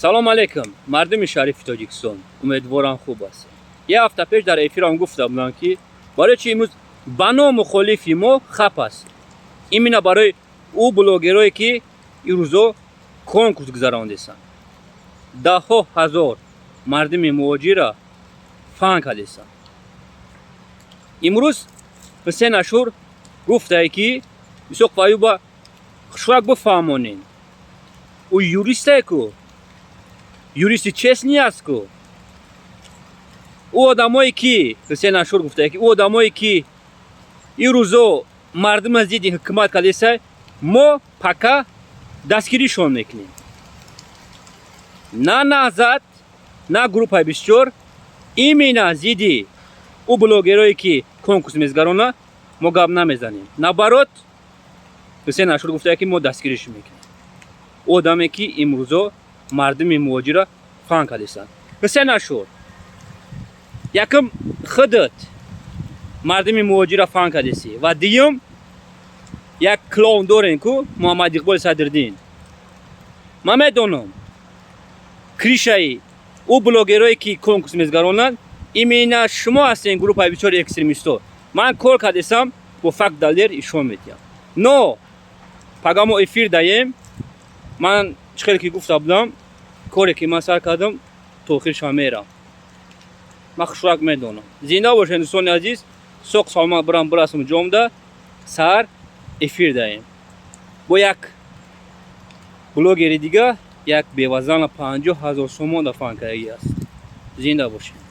Салом алейкум, мардуми шарифи Тоҷикистон. Умедворам, хуб ҳастед. Як ҳафта пеш дар эфирам гуфта будам, ки барои чи имрӯз ба ном мухолифи мо хап аст. Именно барои ӯ блогерое, ки имрӯзо конкурс гузарондесанд, даҳҳо ҳазор мардуми муҳоҷира фан кардесанд. Имрӯз Ҳусен Ашур гуфтае, ки Исоқ Аюба хушрак бифаҳмонем, ӯ юристае ку, юристи честный аст ку. Ӯ одамое ки, Ҳусен Ашур гуфтае, ки ӯ одамое, ки ин рӯзо мардума зидди ҳукумат кардесай, мо пока дастгиришон мекунем. На Наҳзат, на группаи 24, именно зидди ӯ блогерое, ки конкурс мезгарона, мо гап намезанем. Наоборот, Ҳусен Ашур гуфтае, ки мо дастгириш мекунем ӯ одаме, ки имрӯзо мардуми муҳоҷира фан кардесанд. Ҳусен Ашур, якум, худат мардуми муҳоҷира фан кардесӣ ва дуюм, як клоун дорем ку, Муҳаммад Иқболи Садриддин. Ман медонам, крышаи ӯ блогерое, ки конкурс мезгаронанд, именно шумо ҳастен, группаи бисёри экстремистҳо. Ман кор кардесам, бо факт, далер ишон медиҳам. Но пага мо эфир даем. Ман чӣ хеле ки гуфта будам, коре ки ман сар кардам, то охиршам мерам. Ман хушрак медонам. Зинда бошед, дӯстони азиз. Соқ саломат бирам, бирасам ҷомда. Саҳар эфир даем бо як блогери дига, як бевазана 50 000 сомон да фан кардагӣ аст. Зинда бошед.